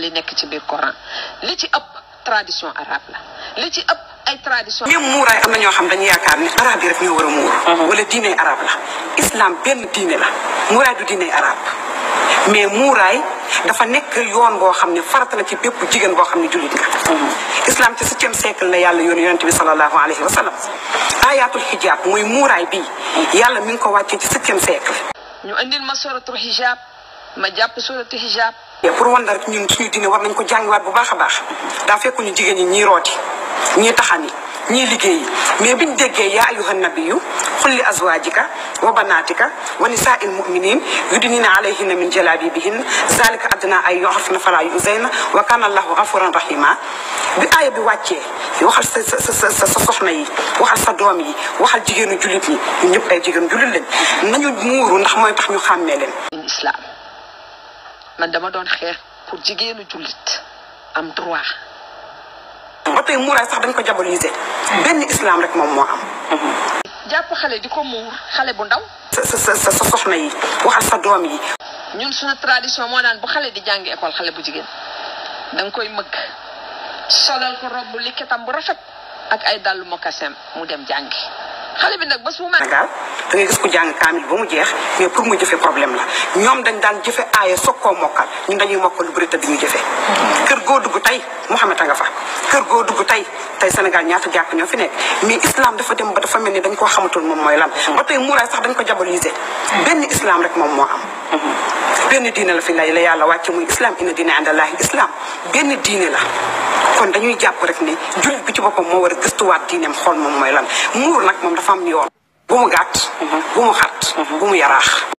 li nekk ci biir Coran li ci ëpp tradition arabe la li ci ëpp ay tradition. même muuraay am na ñoo xam dañu yaakaar ne arabe yi rek ñoo war a muur. wala diine arabe la islam benn diine la muuraay du diine arabe mais muuraay dafa nekk yoon boo xam ne farata la ci bépp jigéen boo xam ne jullit nga. islam ci 7e siècle la yàlla yonent bi sallallahu alayhi wa sallam ayatul hijab muy muuraay bii yàlla mi ngi ko wàccee ci 7e siècle. ñu andil ma suratul hijab ma jàpp suratul hijab. pour wan la rek ñun suñu diine war nañ ko jàngiwaat bu baax a baax daa fekk ñu jigéen ñi ñii rooti ñii taxani ñii liggéeyi mais biñ déggee yaa ayyuhan nabiyyu qul li azwaajika wa banaatika wa nisaa'il mu'miniin yudniina alayhinna min jalaabiibihinna zaalika adnaa an yu'rafna falaa yu'zayna wa kaana Allaahu ghafuuran rahiima bi aaya bi wàccee waxal sa soxna yi waxal sa doom yi waxal jigéenu jullit ñi ñun ñëpp ay jigéenu jullit lañ nañu muuru ndax mooy tax ñu xàmmee leen. islam man dama doon xeex pour jigéenu jullit am droit. ba tey muuraay sax dañ ko diaboliser benn islam rek moom moo am. jàpp xale di ko muur xale bu ndaw. sa soxna yi waxal sa doom yi. ñun suñu tradition moo naan bu xale di jàngi école xale bu jigéen da nga koy mëgg solal ko robb likkatam bu rafet ak ay dàllu moccasin mu dem jàngi xale bi nag bés bu Sénégal da ngay gis ku jàng kaamil ba mu jeex mais pour mu jëfe problème la ñoom dañ daan jëfe aaya soog koo mokkal ñun dañuy mokkal lu bëri te duñu jëfe kër goo dugg tey Mouhamed a nga fa kër goo dugg tey Sénégal ñaata jàkk ñoo fi nekk mais islam dafa dem ba dafa mel ni dañ koo xamatul moom mooy lan ba tey muuraay sax dañ ko diaboliser benn islam rek moom moo am benn diine la fi la yàlla wàcce muy islam inna diina indallahi islam benn diine la kon dañuy jàpp rek ne jullit bi ci boppam moo war a gëstuwaat diineem xool moom mooy lan muur nag moom dafa am yoon bu mu gàtt bu mu xat bu mu yaraax